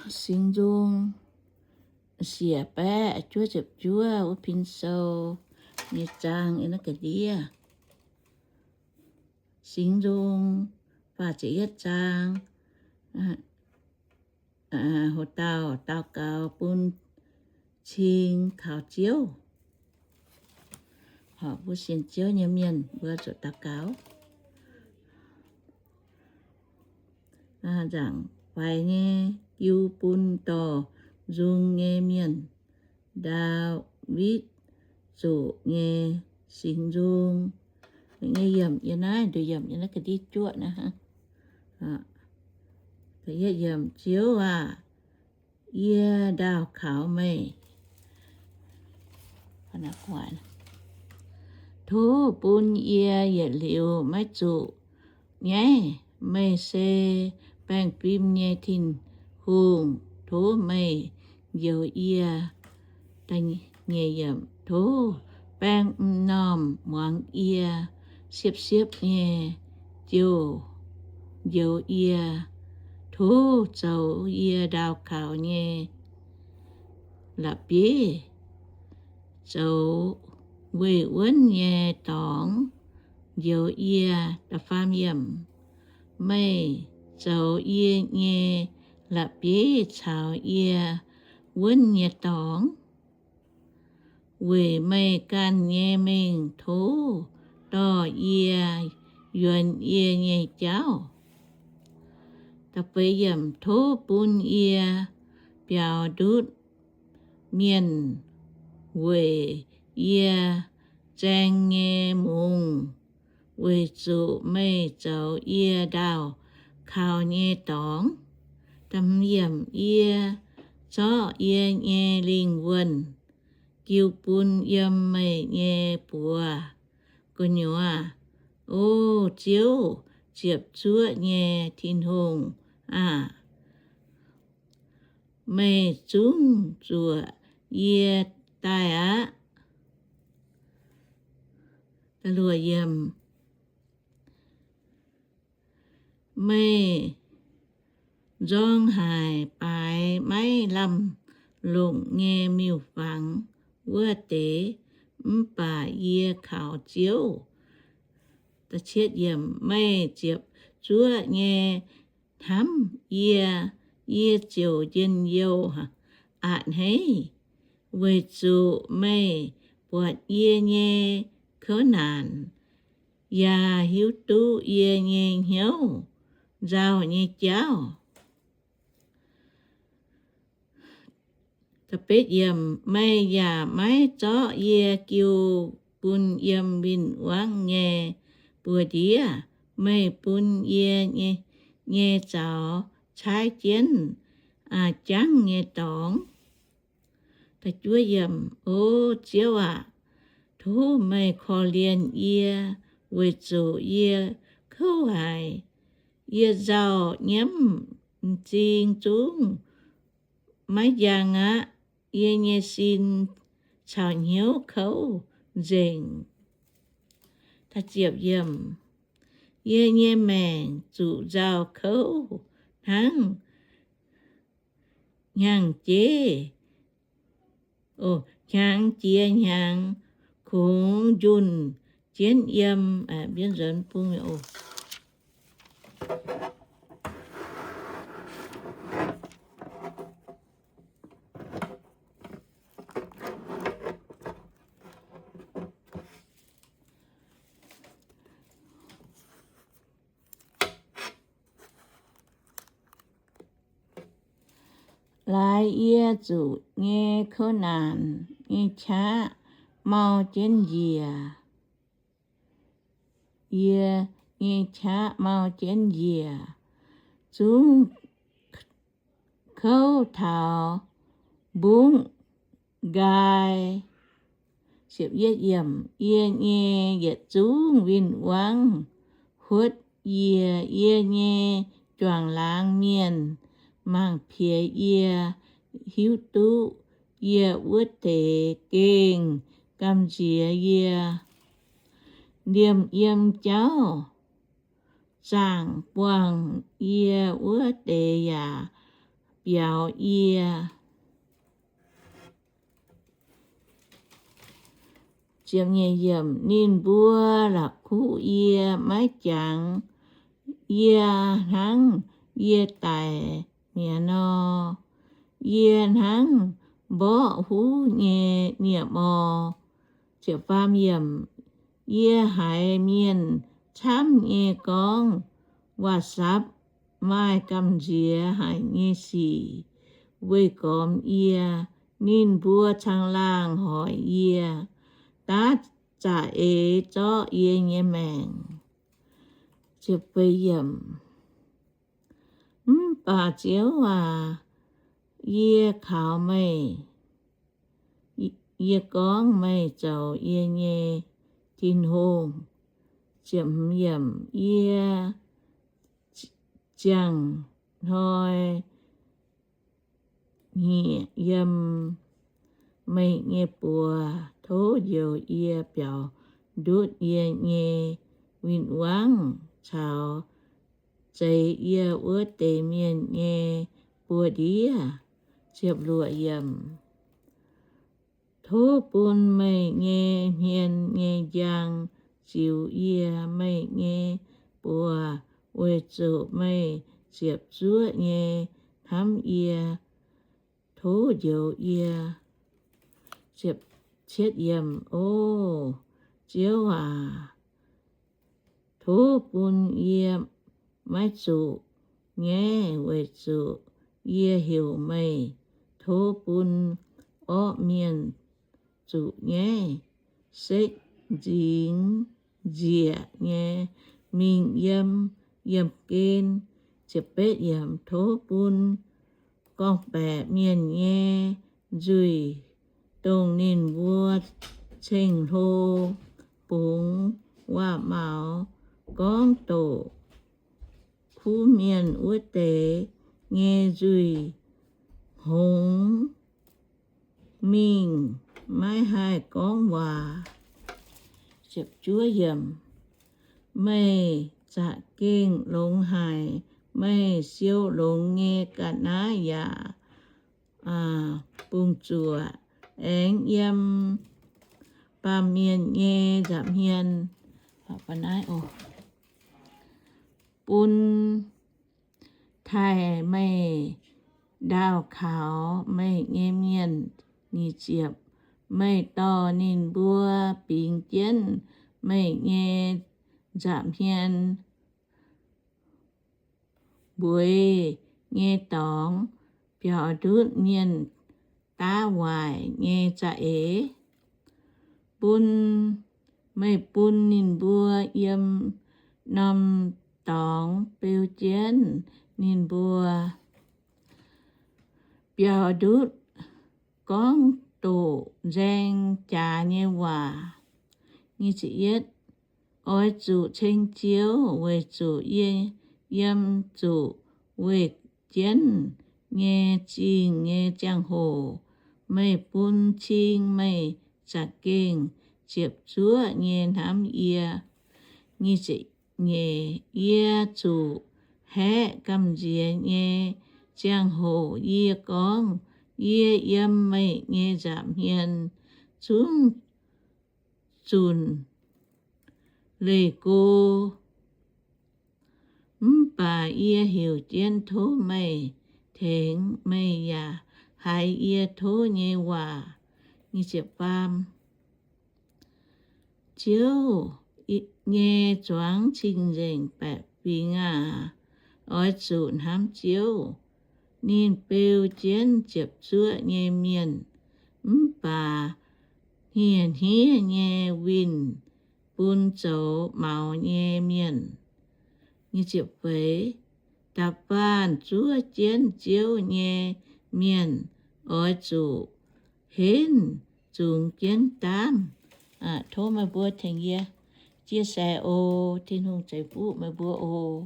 Singx Nzung siec baeqv juov ziepc juov wuov pin sou nyei zaang yiem naaiv ga'ndiev. Singx Nzung faah ziepc yietv zaang, hoc dauh daux gaux bun cing kaux Ziouv. Horpc mbuo sienx Ziouv nyei mienh mbuo zuqc daux gaux. Nzaangc faix nyei jiu bun dorh nzung nyei mienh. Ndaawitv Zuqc Nyei Singx Nzung. Nyei yiemc yiem naaiv, nduqc yiemc yiem naaiv ga'ndiev juoqv naaiv. Ziouv aah! Yie ndaauh kaux meih. Tov bun yie yietc liuz maiv zuqc nyaiv. Meih se baengh fim nyei Tin-Hungh, tov meih njoux yie. Tov baeng m'normh muangx yie, siepv-siepv nyei jouh njoux yie. Tov zoux yie ndaauh kaux nyei la'bieiv, zoux weih wuonv nyei dorngx njoux yie. Meih zoux yie nyei la'bieiv caux yie wuonv nyei dorngx. Weic meih ganh nyei mengh tov dorh yie yuonx yie nyei jauv. Tov bun yie biaux ndutv mienh weic yie zaeng nyei mungz, weic zuqc meih zoux yie ndaauh kaux nyei dorngx. Yie zorqv yie nyei lingh wuonh jiu bun yiem meih nyei buoz gu'nyuoz. O Ziouv, ziepc zuoqv nyei Tin-Hungh aah! Meih zungv zuoqc yie daaih aqv. Meih nzorng haic baaix maiv lamh longc nyei miuc-fangx wuov deix, mv baac yie kaux Ziouv. Meih ziepc zuoqv nyei hnamv yie, yie ziouc njien-youh a'hneiv, weic zuqc meih buatc yie nyei kouv naanc, yaac hiuv duqv yie nyei hnyouv nzauh nyei jauv. Meih yaac maiv zorqv yie jiu bun yiem win-wangv nyei buoz-ndiev. Meih bun yie nyei zaux caaiv jienv jangv nyei dorngx. O Ziouv aac, tov meih korv-lienh yie, weic zuqc yie kouv haic. Yie nzauh nyiemv m'zing zungv maiv njang aqv. Yie nyei sin caux hnyouv kouv nzengc. Yie nyei maengc zuqc nzauh kouv hnangv hnyangx-jeiv, hnyangx jiex hnyangx, kungx njunh jienv yiem. Laaix yie zuqc nyei kouv naanc nyei qaqv mau jienv njiec. Yie nyei qaqv mau jienv njiec, zungv kouv taux mbungv nqaai. Yie nyei yietc zungv win-wangv huotv yie. Yie nyei juangc laangz mienh mangc piex yie, hiuv duqv yie wuov deix gengh gamh nziex yie. Liemh yiem jauv zaangc buangh yie wuov deix yaac biaux yie. Ninh mbuo la'kuqv yie, maiv jangx yie hnangv yie daic mi'aqv nor. Yie hnangv mborqv huv nyei nie-mor. Yie haiz mienh camv nyei gorngv waac-sapv maaih gamh nziex haic nyei sic weih gormx yie. Ninh mbuo caangh laangh hoic yie, daav za'eix zorqv yie nyei maengc. Mv baac Ziouv aac, yie kaux meih, yie gorngv meih zoux yie nyei Tin-Hungh. Yie ziangh hnoi hniev yiem meih nyei buoz. Tov njoux yie, biaux ndutv yie nyei win-wangv caux zeix yie wuov deix mienh nyei buoz-ndiev. Tov bun meih nyei hmien nyei njang ziux yie, meih nyei buoz weic zuqc meih ziepc zuoqv nyei hnamv yie. Tov njoux yie. O Ziouv aac, tov bun yie maiv zuqc nyaiv weic zuqc yie heuc meih. Tov bun orqv mienh zuqc nyaiv, sekv nzingx nzieqc nyei mingh yiem yiemh gen. Tov bun gorngv-baeqc mienh nyei nzuih, dongh ninh mbuo ceng-hlo bungx waac-maux gorngv doqc kuv mienh wuov deix nyei nzuih, hngongx mingh maiv haih gorngv waac. Meih za'gengh longx haic. Meih siou longx nyei ga'naaiv yaac bungx-zuoqc, aengx yiem baamh mienh nyei nza'hmien bun taaih meih ndaauh kaux meih nyei mienh. Nyic ziepc, meih dorh ninh mbuo bingx jienv meih nyei nza'hmien mbueiz nyei dorngx, biaux ndutv mienh daav waaic nyei za'eix. Bun, meih bun ninh mbuo yiem norm dorngx beu jienv ninh mbuo, biaux ndutv gorngv doqc nzaeng jaax nyei waac. Oix zuqc ceng Ziouv, weic zuqc yie yiem zuqc weih jienv nyei zingh nyei ziangh hoc. Meih bun cing meih za'gengh ziepc zuoqv nyei hnamv yie. Yie zuqc haeqv gamh nziex nyei ziangh hoc yie gorngv, yie yiem meih nyei nza'hmien zungv zunc leih go. Mv baac yie heuc jienv tov meih tengx meih yaac haiz yie tov nyei waac. Ziouv nyei zuangx cing-nzengc baeqc fingx aac, oix zuqc hnamv Ziouv. Ninh beu jienv ziepc zuoqv nyei mienh, mv baac hniev-hniev nyei winh bun zoux maux nyei mienh. Da'faanh zuov jienv Ziouv nyei mienh oix zuqc henv zungx jienv daamv. Tov meih mbuo tengx yie chia sẻ oc. Tin-Hungh ceix fuqv meih mbuo oc.